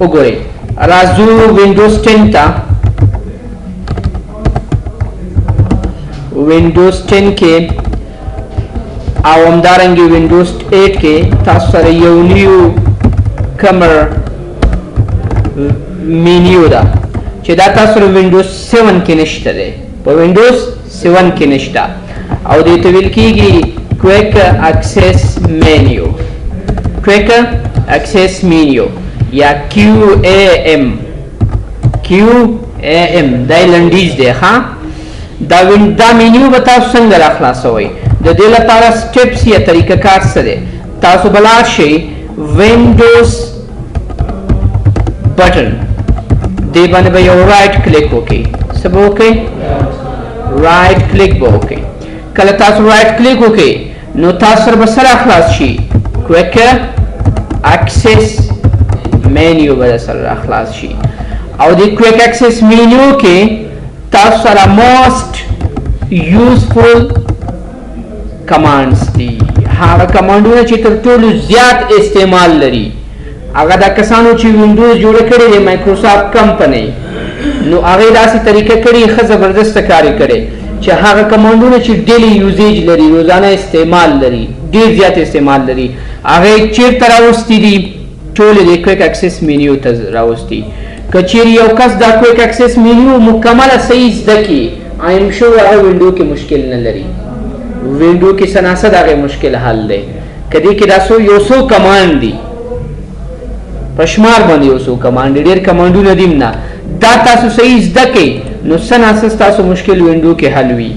وګورئ، راځو وینډوز 10 ته. وینډوز 10 کې او همدارنګه وینډوز 8 کې تاسو سره یو نیو کمر مینیو ده چې دا تاسو سره وینډوز 7 کې نشته دی، په وینډوز 7 کې نشته، او دې ته ویل کېږي کویک اکسس مینیو، کویک اکسس مینیو یا QAM، QAM دا یې لنډیز دی. ښه، دا مینیو به تاسو څنګه راخلاصوئ؟ د دې لپاره steps یا طریقه کار څه دی؟ تاسو به لاړ شئ وینډوز بټن دې باندې به یو right click وکړئ. څه به وکړئ؟ right click به وکړئ. کله تاسو right click وکړئ نو تاسو سره به څه راخلاص شي؟ quick access menu به سره راخلاص شي، او د quick access menu کې تاسو سره most useful commands دي، هغه command ونه چې تر ټولو زیات استعمال لري. هغه دا کسانو چې وینډوز جوړ کړی دی، مایکروسافټ کمپنۍ، نو هغه داسې طریقه کړي، ښه زبردسته کار یې کړی چې هغه command ونه چې daily usage لري، روزانه استعمال لري، ډیر زیات استعمال لري، هغه چیرته راوستي دي؟ ټول د quick access menu ته راوستي. که چیرې یو کس دا quick access menu مکمله صحیح زده کړي، I am sure هغه وینډو کې مشکل نه لري. وینډو کې څه ناڅه د هغې مشکل حل دی. که دې کې دا څو یو څو command دي، په شمار باندې یو څو command دي، ډېر command ونه دي نه، دا تاسو صحیح زده کړئ نو څه ناڅه ستاسو مشکل وینډو کې حل وي.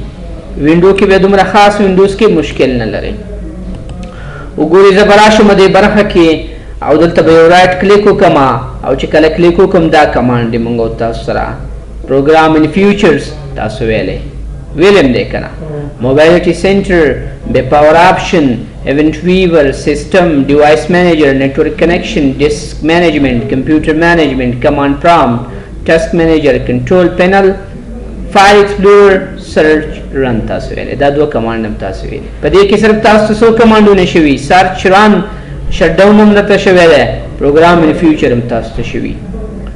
وینډو کې بیا دومره خاص وینډوز کې مشکل نه لري. وګورئ، زه به راشم دې برخه کې او دلته به یو right click وکړم، او چې کله کلیک وکړم دا command دی مونږ او تاسو سره program and features تاسو ویلی ویلم دی که نه؟ mobility center، به power option، event viewer، system، device manager، network connection، disk management، computer management، command prompt، task manager، control panel، file explorer، search، run تاسو ویلې. دا دوه command هم تاسو ویلې. په دې کې صرف تاسو څو command ونه شوي؟ search، run، shut down هم درته شوی دی، program and feature هم تاسو ته شوي.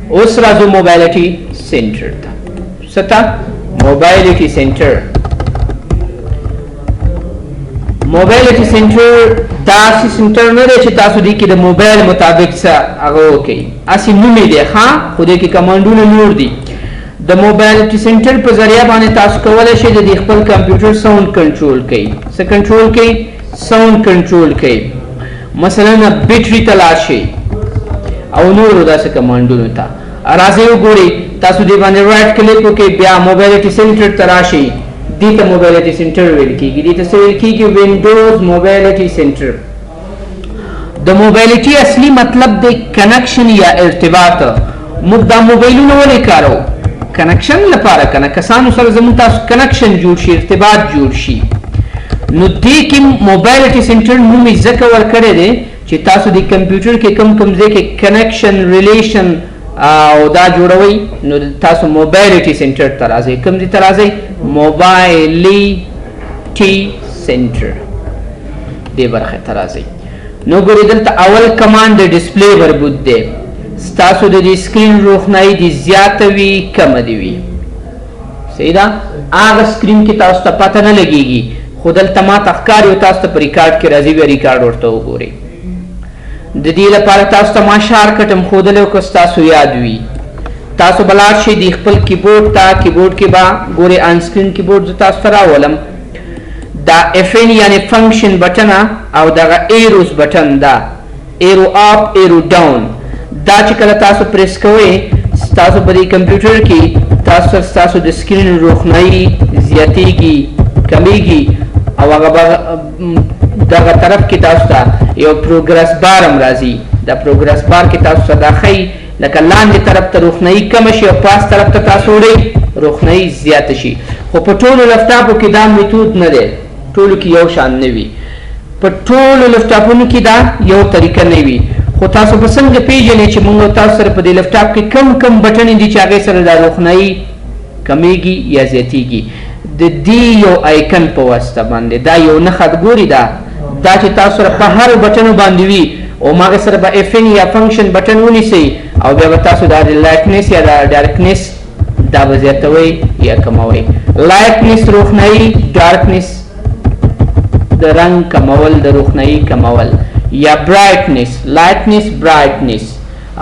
اوس راځو mobility center ته. څه ته؟ mobility center. mobility center داسې center نه دی چې تاسو دې کې د موبایل مطابق څه هغه وکړئ، هسې نوم یې دی. ښه، خو دې کې command ونه نور دي. د mobility center په ذریعه باندې تاسو کولی شئ د دې خپل کمپیوټر sound control کړئ. څه کنټرول کړئ؟ sound control کړئ. مثلا بیټری ته لاړ شئ او نورو داسې command ونو ته راځئ. وګورئ، تاسو دې باندې right click وکړئ، بیا mobility center ته راشئ. دې ته mobility center ویل کېږي. دې ته څه ویل کېږي؟ وینډوز mobility center. د mobility اصلي مطلب دی connection یا ارتباط. موږ دا موبایلونه ولې کارو؟ connection لپاره کنه، کسانو سره زموږ تاسو connection جوړ شي، ارتباط جوړ شي. نو دې کې mobility center نوم یې ځکه ورکړی دی چې تاسو د کمپیوټر کې کم کم ځای کې connection، relation او دا جوړوئ، نو تاسو mobility center ته راځئ. کوم ځای ته راځئ؟ mobility center دې برخې ته راځئ. نو ګورئ، دلته اول command د display مربوط دی. ستاسو د دې screen روښنايي دې زیاته وي، کمه دې وي، صحیح ده؟ هغه screen کې تاسو ته پته نه لګیږي، خو دلته ما ته ښکاري او تاسو ته په ریکارډ کې راځي، بیا ریکارډ ورته وګورئ. د دې لپاره تاسو ته ما shortcut هم ښودلی، که ستاسو یاد وي. تاسو به لاړ شئ د خپل کیبورډ ته، کیبورډ کې به ګورئ on screen keyboard زه تاسو ته راولم. دا Fn یعنی function button او دغه arrows button، دا arrow up، arrow down، دا چې کله تاسو پریس کوئ، ستاسو په دې کمپیوټر کې تاسو د screen روښنايي زیاتیږي، کمیږي، او هغه دغه طرف کې تاسو ته یو progress bar هم راځي. دا progress bar کې تاسو ته دا ښیي لکه لاندې طرف ته روښنايي کمه شي او پاس طرف ته تاسو وړئ روښنايي زیاته شي. خو په ټولو لپټاپو کې دا میتود نه دی، ټولو کې یو شان نه وي، په ټولو لپټاپونو کې دا یو طریقه نه وي. خو تاسو به څنګه پیژنئ چې موږ تاسو سره په دې لپټاپ کې کم کم بټن دي چې هغې سره دا روښنايي کمیږي یا زیاتیږي؟ د دې یو icon په واسطه باندې. دا یو نښه ګوري، دا چې تاسو سره په هر بټنو باندې وي. او ماغه سره به Fn یا function button ونیسئ او بیا به تاسو دا lightness یا دا darkness دا به زیاتوئ یا کموئ. lightness روښنایي، darkness د رنګ کمول، د روښنایي کمول، یا brightness، lightness، brightness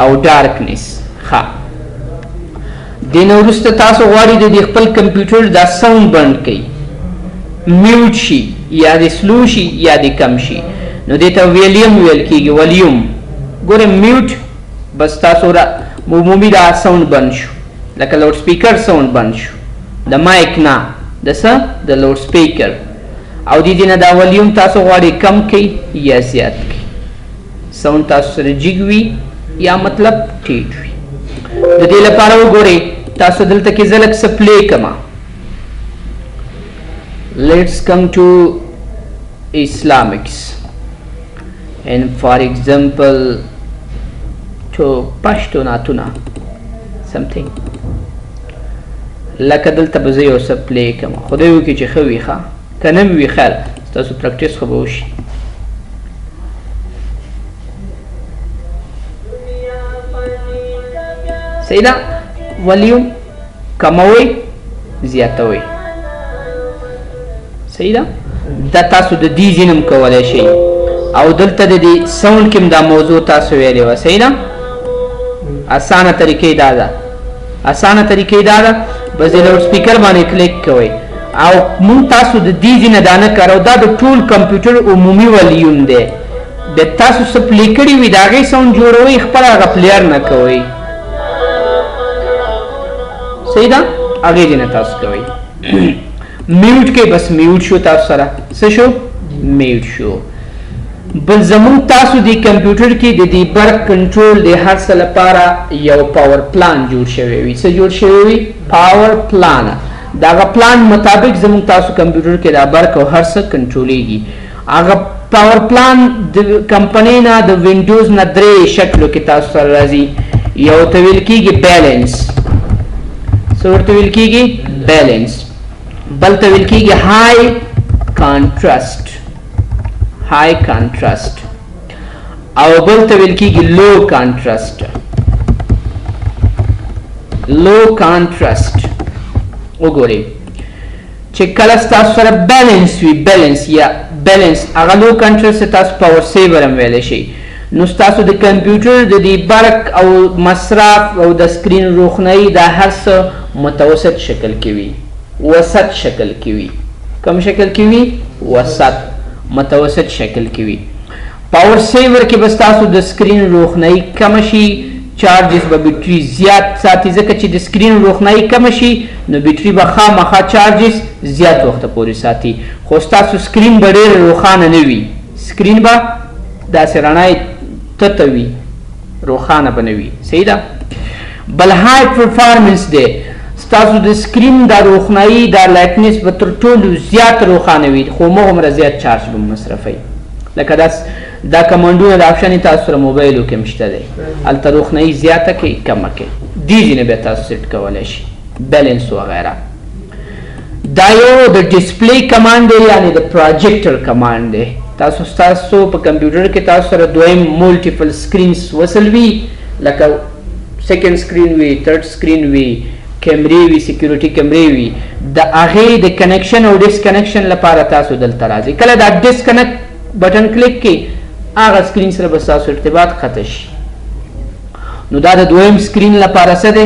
او darkness. ښه، دې نه وروسته تاسو غواړئ د دې خپل کمپیوټر دا sound بند کړئ، mute شي یا دې slow شي یا دې کم شي، نو دې ته ویلیم ویل کېږي. ولیوم ګورئ، mute بس تاسو را عمومي دا sound بند شو، لکه loud speaker sound بند شو، د mic نه، د څه، د loud speaker. او دې دې نه دا ولیوم تاسو غواړئ کم کړئ یا زیات کړئ، sound تاسو سره جګ وي یا مطلب ټیټ وي. د دې لپاره وګورئ تاسو دلته کې زه لږ څه play کړم. Let's come to Islamics and for example to Pashto Natuna something. لکه دلته به زه یو څه play کړم، خدای وکړي چې ښه وي، ښه که نه وي خیر، ستاسو practice خو به وشي. صحیح ده؟ ولیوم کموئ زیاتوئ، صحیح ده؟ دا تاسو د دې ځای نه هم کولی شئ. او دلته د دې sound کې هم دا موضوع تاسو ویلې وه، صحیح ده؟ اسانه طریقې دا ده، اسانه طریقې دا ده، بس د loud speaker باندې کلیک کوئ او مونږ تاسو د دې ځای نه دا نه کارو. دا د ټول کمپیوټر عمومي ولیوم دی، د تاسو څه play کړي وي د هغې sound جوړوئ، خپله هغه player نه کوئ، صحیح ده؟ هغې ځای نه تاسو کوئ. mute کې بس mute شو، تاسو سره څه شو؟ mute شو. بل زمونږ تاسو د کمپیوټر کې د دې برق کنټرول د هر څه لپاره یو power plan جوړ شوی وي. څه جوړ شوی وي؟ power plan. د هغه پلان مطابق زمونږ تاسو کمپیوټر کې دا برق او هر څه کنټرولېږي. هغه power plan د کمپنۍ نه د وینډوز نه درې شکلو کې تاسو سره راځي. یو ته ویل کېږي balance، څه ورته ویل کېږي؟ balance. بل ته ویل کېږي high contrast، high contrast، او بل ته ویل کېږي low contrast، low contrast. وګورئ چې کله ستاسو سره balance وي، balance یا balance، هغه low contrast تاسو power saver هم ویلی شئ. نو ستاسو د کمپیوټر د دې برق او مصرف او د screen روښنایي دا هر څه متوسط شکل کې وي، وسط شکل کې وي. کوم شکل کې وي؟ وسط، متوسط شکل کې وي. power saver کې به ستاسو د screen روښنایي کمه شي، charges به بیټري زیات ساتي، ځکه چې د screen روښنایي کمه شي نو بیټري به خامخا charges زیات وخته پورې ساتي، خو ستاسو screen به ډېر روښانه نه وي، screen به داسې رڼا یې تته وي، روښانه به نه وي، صحیح ده؟ بل high performance دی، ستاسو د screen دا روښنایي دا lightness به تر ټولو زیات روښانه وي، خو همغومره زیات چارج به مصرفوي. لکه دا command ونه د option تاسو سره موبایلو کې هم شته دی، هلته روښنایي زیاته کړئ کمه کړئ، دې ځای نه بیا تاسو set کولی شئ، balance وغیره. دا یو د display command دی، یعنې د projector command دی. تاسو ستاسو په کمپیوټر کې تاسو سره دویم multiple screens وصل وي، لکه second screen وي، third screen وي، کیمرې وي، security کیمرې وي، د هغې د connection او disconnection لپاره تاسو دلته راځئ. کله دا disconnect button click کړئ، هغه screen سره به ستاسو ارتباط قطع شي. نو دا د دویم screen لپاره څه دی؟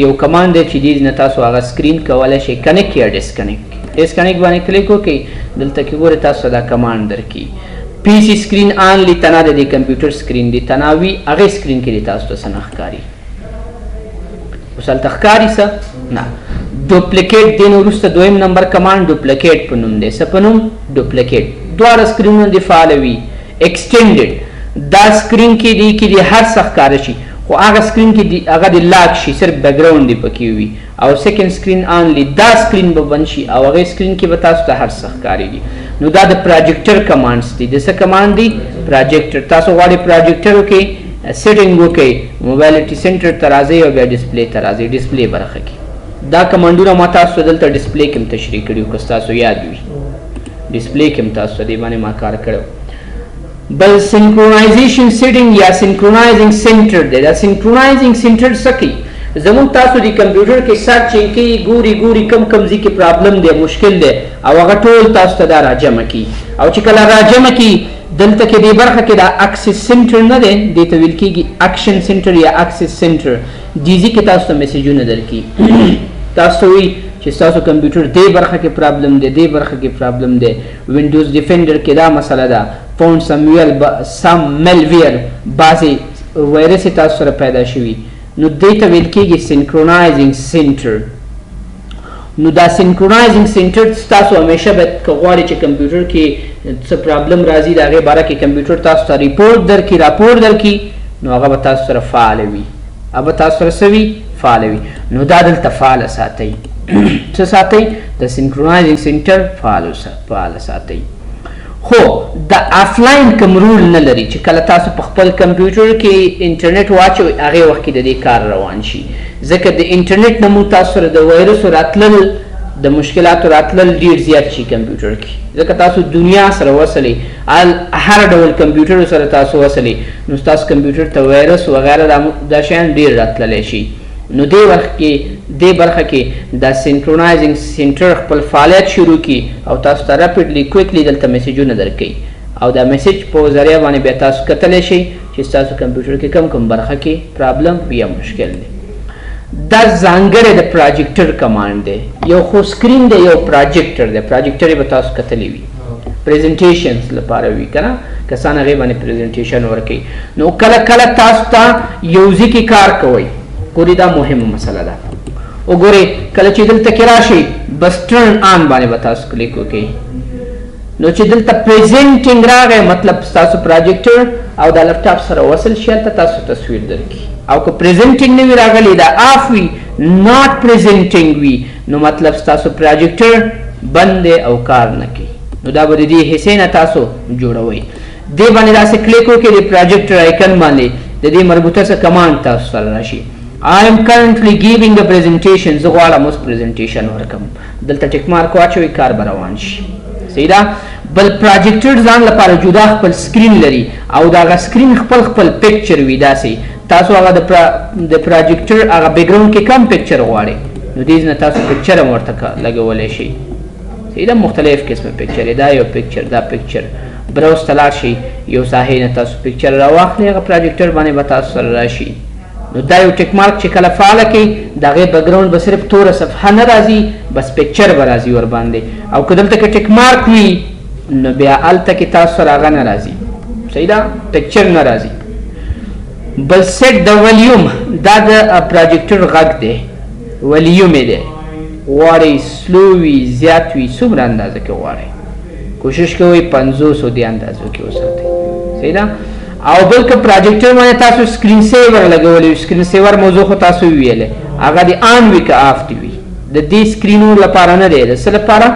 یو command دی چې دې نه تاسو هغه screen کولی شئ connect یا disconnect. disconnect باندې کلیک وکړئ، دلته کې ګورئ تاسو دا command درکړي. PC screen only، تنها د دې کمپیوټر screen دی، تنها وي، هغې screen کې دې تاسو ته څه نه ښکاري. اوس هلته ښکاري څه؟ نه. duplicate دې نه وروسته دویم نمبر command duplicate په نوم دی. څه په نوم؟ duplicate. دواړه screen ونه دې فعاله وي. extended، دا screen کې دی کې دې هر څه ښکاره شي، خو هغه screen کې دی هغه دې lock شي، صرف background دې پکې وي. او second screen only، دا screen به بند شي او هغه screen کې به تاسو ته هر څه ښکارېږي. نو دا د projector commands دي. د څه command دي؟ projector. تاسو غواړئ projector وکړئ، setting وکړئ، mobility center ته راځئ او بیا display ته راځئ، display برخه کې دا command ونه ما تاسو دلته display کې هم تشریح کړي، که ستاسو یاد وي. display کې هم تاسو دې باندې ما کار کړی. بل synchronization setting یا synchronizing center دی. دا synchronizing center څه کوي؟ زموږ تاسو د کمپیوټر کې searching کوي، ګوري ګوري کم کم ځای کې problem دی، مشکل دی، او هغه ټول تاسو ته دا راجمع کوي. او چې کله راجمع کوي دلته کې دې برخه کې دا access center نه دی، دې ته ویل کېږي action center یا access center. دې ځای کې تاسو ته میسجونه درکړي، تاسو ته وایي چې ستاسو کمپیوټر دې برخه کې problem دی، دې برخه کې problem دی، Windows Defender کې دا مسله ده، found some malware، بعضې وایرس تاسو سره پیدا شوي. نو دې ته ویل کېږي synchronizing center. نو دا synchronizing center تاسو همیشه باید که غواړئ چې کمپیوټر کې څه problem راځي د هغې باره کې کمپیوټر تاسو ته report درکړي، راپور درکړي، نو هغه به تاسو سره فعال وي، هغه به تاسو سره څه وي؟ فعال وي. نو دا دلته فعال ساتئ. څه ساتئ؟ د synchronizing center فعال ساتئ. خو د افلاین کوم role نه لري چې کله تاسو په خپل کمپیوټر کې انټرنیټ واچوئ هغې وخت کې د دې کار روان شي، ځکه د انټرنیټ نه موږ تاسو سره د وایرسو راتلل، د مشکلاتو راتلل ډیر زیات شي کمپیوټر کې، ځکه تاسو دنیا سره وصلئ، هر ډول کمپیوټر سره تاسو وصلئ، نو ستاسو کمپیوټر ته وایرس وغیره دا شیان ډیر راتللی شي. نو دې وخت کې دې برخه کې د synchronizing center خپل فعالیت شروع کی او تاسو ته rapidly quickly دلته میسجونه درکوي، او دا میسج په ذریعه باندې بیا تاسو کتلی شئ چې ستاسو کمپیوټر کې کم کم برخه کې problem یا مشکل دی. دا ځانګړی د projector command دی. یو خو screen دی، یو projector دی. projector به تاسو کتلی وي، presentations لپاره وي که نه، کسان هغې باندې presentation ورکوي. نو کله کله تاسو ته یو ځای کې کار کوئ، ګوري دا مهمه مسله ده. وګورئ کله چې دلته کې راشئ، بس turn on باندې به تاسو کلیک وکړئ. نو چې دلته presenting راغی، مطلب ستاسو projector او دا لپټاپ سره وصل شي، هلته تاسو تصویر درکړي. او که presenting نه وي راغلی، دا off وي، not presenting وي، نو مطلب ستاسو projector بند دی او کار نه کوي. نو دا به د دې حصې نه تاسو جوړوئ. دې باندې داسې کلیک وکړئ، د projector icon باندې د دې مربوطه څه command تاسو سره راشي. I am currently giving a presentation، زه غواړم اوس presentation ورکم، دلته tick mark واچوئ، کار به روان شي. صحیح ده. بل projector ځان لپاره جدا خپل screen لري او د هغه screen خپل خپل picture وي. داسې تاسو هغه د projector هغه background کې کم picture غواړئ، نو دې نه تاسو picture هم ورته لګولی شئ. صحیح ده. مختلف قسمه picture، دا یو picture، دا picture، browse ته لاړ شئ، یو ساحې نه تاسو picture راواخلئ، هغه projector باندې به تاسو سره راشي. نو دا یو tick mark چې کله فعاله کړئ، د هغې background به صرف توره صفحه نه راځي، بس picture به راځي ورباندې. او که دلته کې tick mark وي، نو بیا هلته کې تاسو سره هغه نه راځي. صحیح ده، picture نه راځي. بل set د والیوم، دا د projector غږ دی، والیوم یې دی، غواړئ slow وي، زیات وي، څومره اندازه کې غواړئ، کوشش کوئ 50 دې اندازو کې وساتئ. صحیح ده. او بل که projector باندې تاسو screen saver لګولی، screen saver موضوع خو تاسو ویلې، هغه د on وي که off دی وي، د دې سکرینو لپاره نه دی، د څه لپاره؟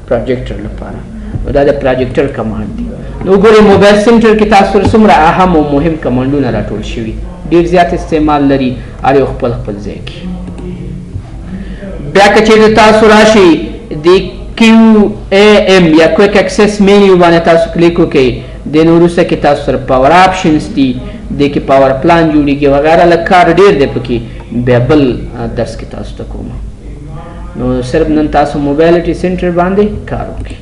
projector لپاره. نو دا د projector command دی. نو وګورئ mobile center کې تاسو څومره اهم او مهم command ونه راټول شوي، ډیر زیات استعمال لري، هر یو خپل خپل ځای کې. بیا که چېرې تاسو راشئ د QAM یا quick access menu باندې تاسو کلیک وکړئ، د نو وروسته کې تاسو سره power options دي، دې کې power plan جوړیږي وغیره، لږ کار ډیر دی پکې، بیا بل درس کې تاسو ته کوم. نو صرف نن تاسو mobility center باندې کار وکړئ.